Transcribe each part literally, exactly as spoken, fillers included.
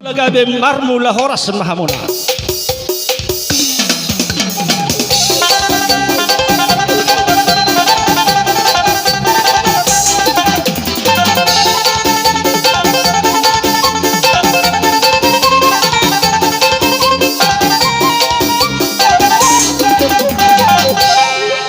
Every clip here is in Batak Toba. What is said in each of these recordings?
Gabe marmula horas ma hamuna.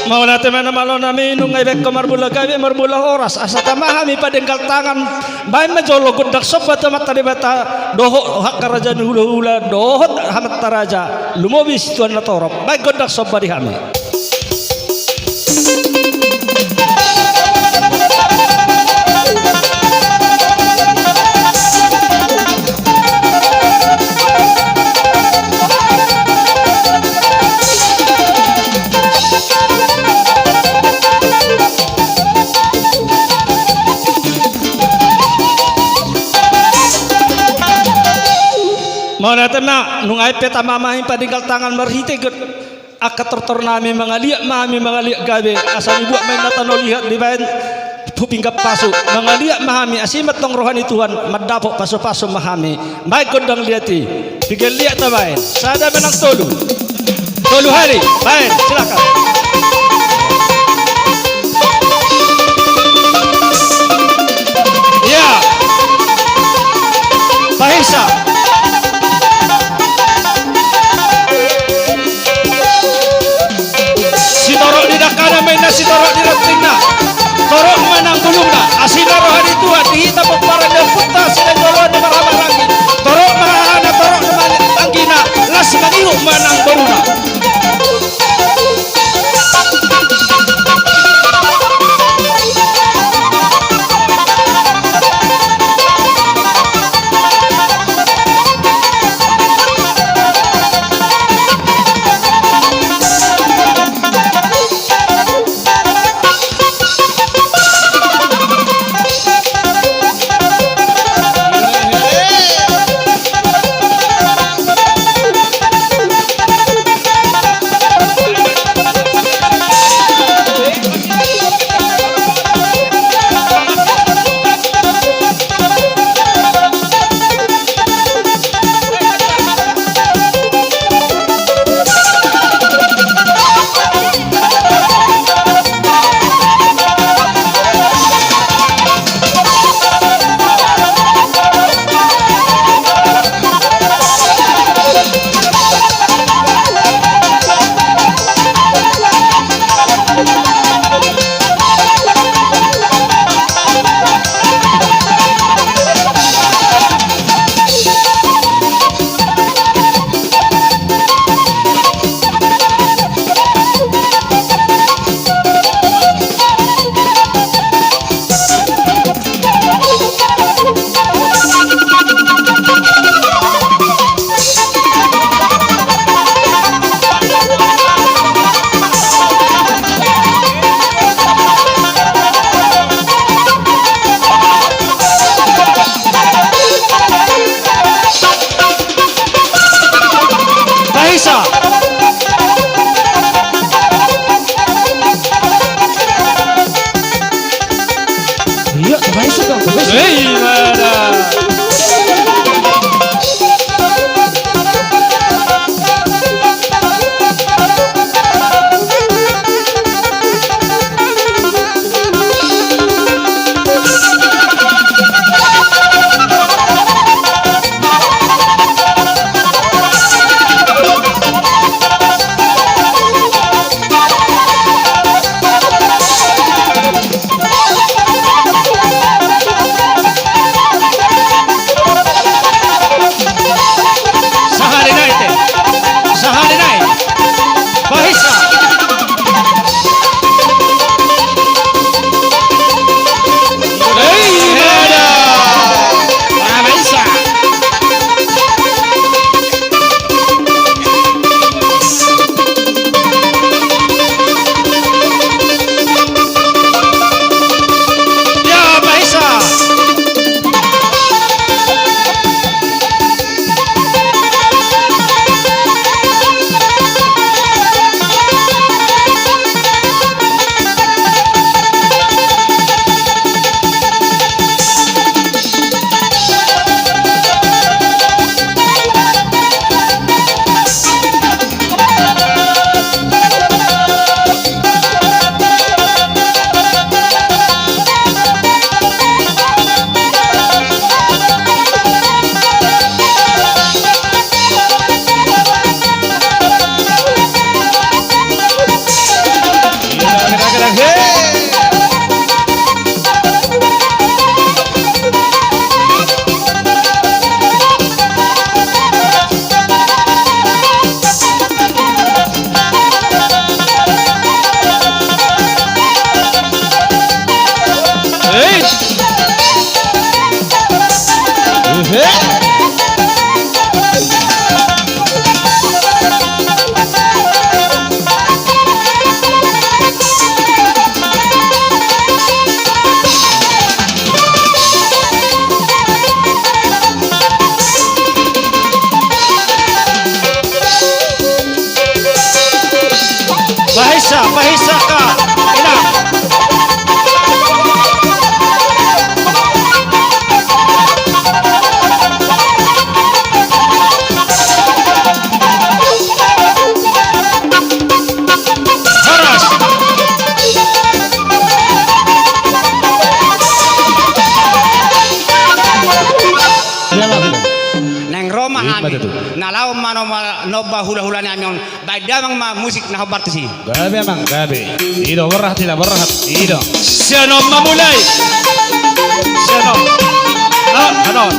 Mauliate ma na malo nami, nunga dibaen ho marmula gabe marmula horas, asa tama hami padenggal tangan. Baen ma jolo gondang somba tu Amanta Debata dohot angka raja ni hulahula dohot amanta raja, lumobi situan na torop. Baen gondang somba di hami. Mauliate ma, nunga i pe tama ma hami padenggal tangan marhite angka tortor nami, mangaliat ma hami mangaliat gabe, asa dibuat ma inna tano liat dibaen tu pinggan pasu, mangaliat ma hami, asi ma tong roha ni Tuhan, mandapot pasupasu ma hami. Baen gondang liat i. Pinggan liat tabaen. Sada manang tolu. Tolu hali. Baen, silakan. Ia. Pahisa. Sitorop ni dangkana ma inna sitorop ni rantingna. Torop ma nang bulungna. Asi ma roha ni Tuhan di hita pomparan ni ompunta Sianjoloni Marhamaranggi. Torop ma hahana, torop ma anggina. Las mangihut ma nang boruna. Sa, pahinsa ka, inang. Horas. Naeng ro ma hami. Ima tutu. Na laho ma nomba, nomba hulahula nami on. Baen damang ma musik na hombar tusi. Gabe amang, gabe. I do, borhat, ila borhat. I do. Sian on ma mulai. Sian on. Ah, anon.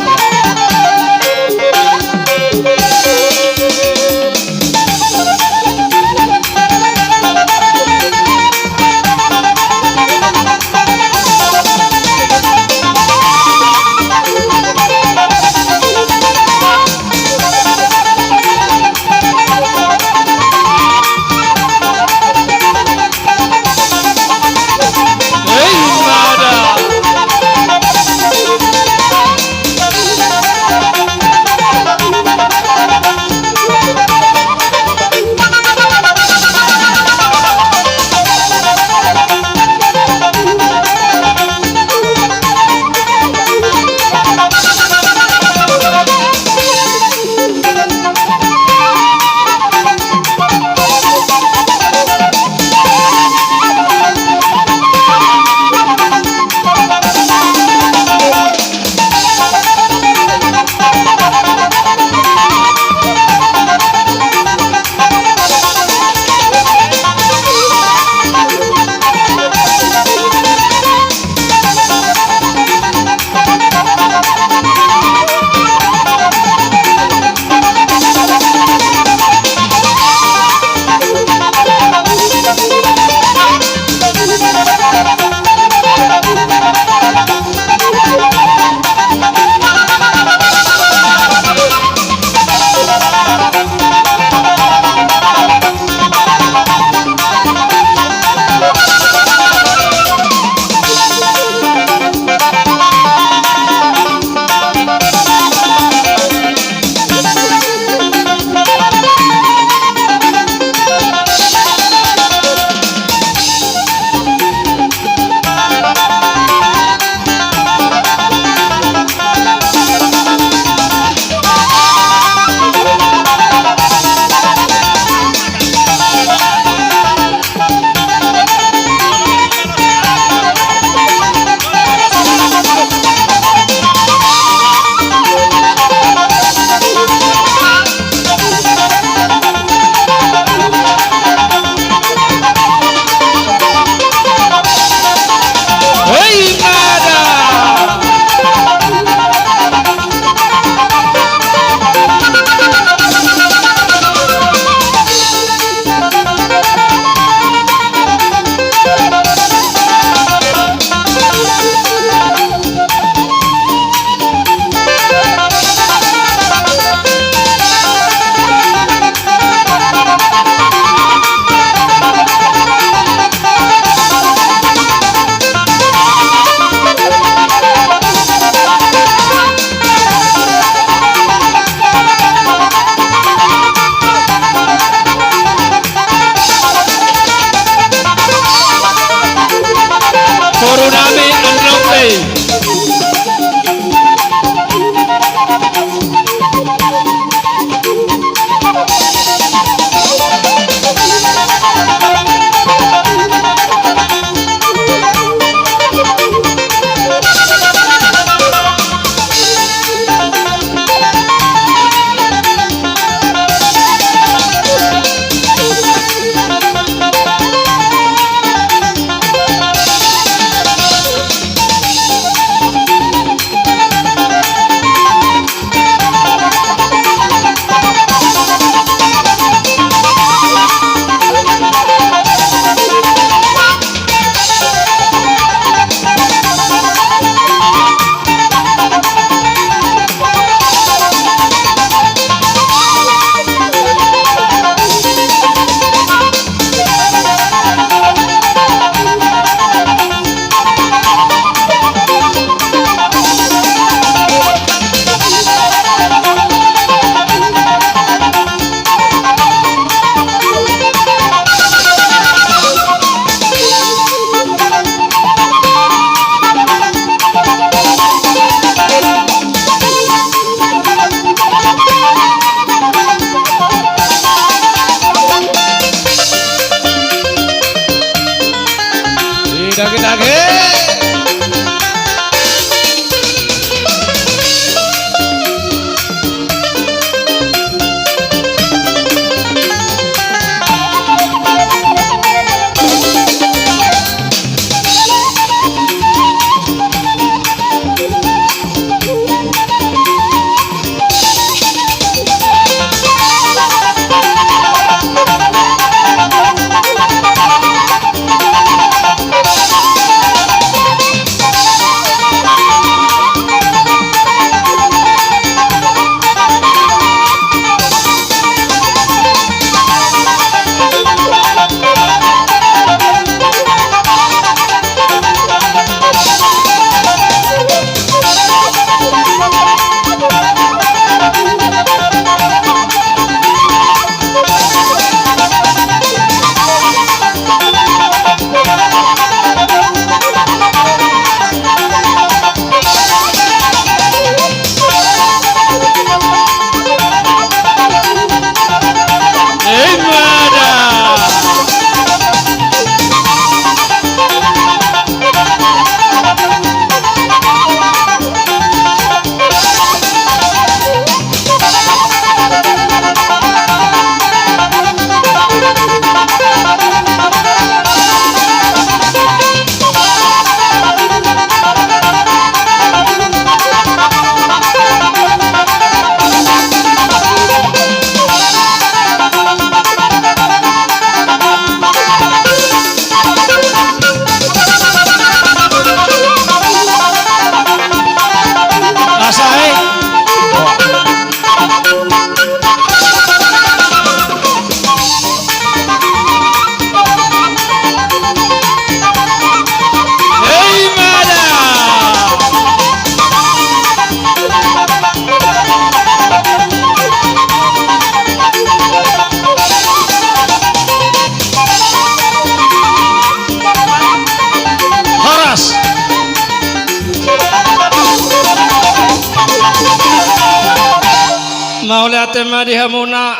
Mauliate ma di hamuna,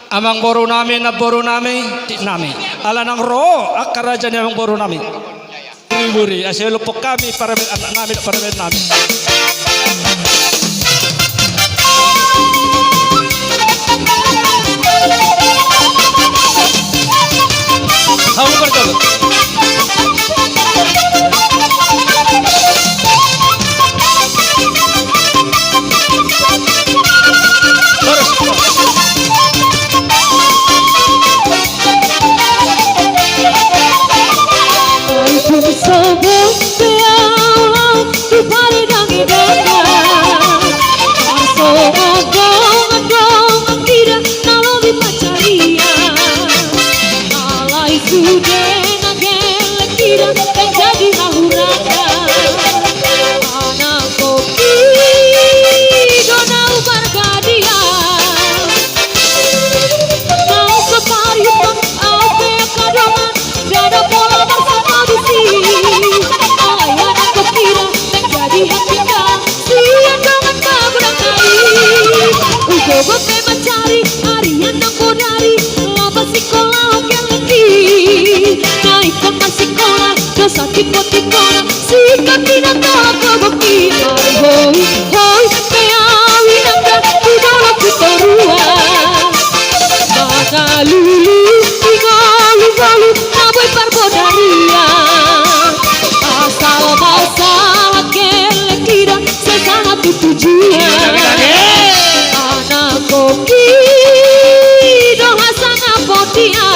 amangboru nami, namboru nami, nami. Ala nang ro angka raja ni amangboru nami. Buri-buri, asa lompok hami, parumaen anak nami, dohot parumaen nami. Hamu parjolo. Terus. Alai sude na gelleng hita, menjadi hahurang. Anak kopi do na umargadian. Nang so parihuton au pe angka dongan, ndada pola marsama disi. Alai anak kopi do menjadi hapinda. Sian dongan pagodang nai. Ugogo pe mancari arian nang bodari, laho pasikola gelleng i. Na ingkon marsikola do satipo-tipona, sikola na tolap gogo i. Ai hoi, hoi, pe au inang da tu dolok tu toruan. Mangalului ngolu-ngolu na boi parbodarian. Asal masalah gelleng hita, sai sahat tu tujuan. Anak kopi do hasangapon dia.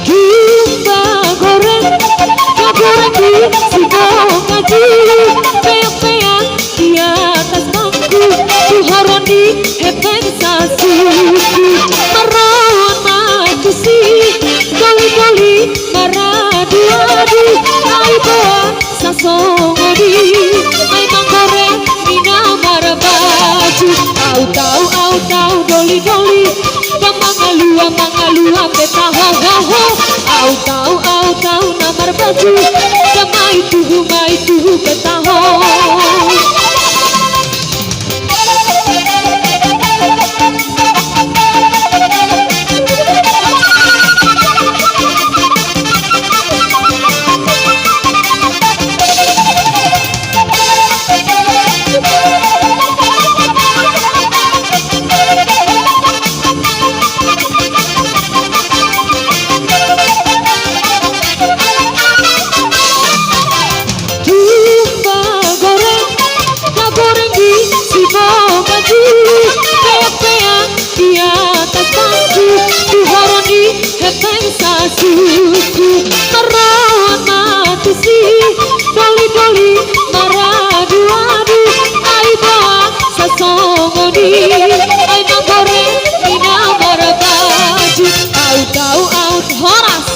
Jumpa goreng, na goreng di sibonga jui, peang-peang di atas bangku, tu horong di hepeng sasuku. Marroan ma tusi, doli-doli maradu-adu, ai boan sasongon i, ai manggoreng i na marbaju. Au tau, au tau, doli-doli, ndang mangalua, mangalua pe taho, ho, ho. Au tau, au tau, na marbaju, ndang maituhu, maituhu pe taho. Jumpa goreng, na goreng di sibonga jui, peang-peang di atas bangku, tu horong di hepeng sasuku. Marroan ma tusi, doli-doli maradu-adu, ai boan sasongon i, ai manggoreng i na marbaju. Au tau, au, horas.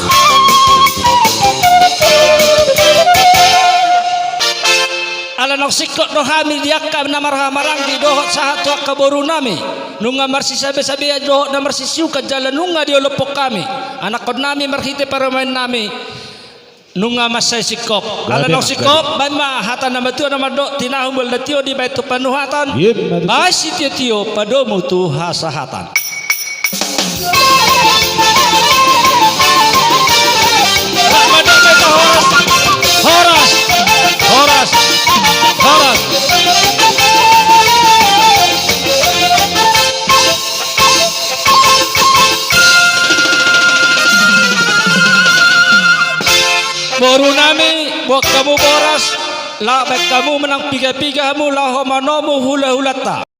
Ala naung singkop do hami di angka na marhahamaranggi dohot sahat tu angka boru nami. Nunga marsisabe-sabean dohot na marsisiukan jala nunga diolophon hami anakkon nami marhite parumaen nami. Nunga mansai singkop. Ala naung singkop, baen ma hata na matua na mandok: Tinahu molo na tio dibaen tu panuhatan, baen sitio-tio padomu tu hasahatan. Horas, horas, horas. Boru nami, boan hamu boras, laho baen hamu manang piga-piga hamu laho manomu hula-hulanta.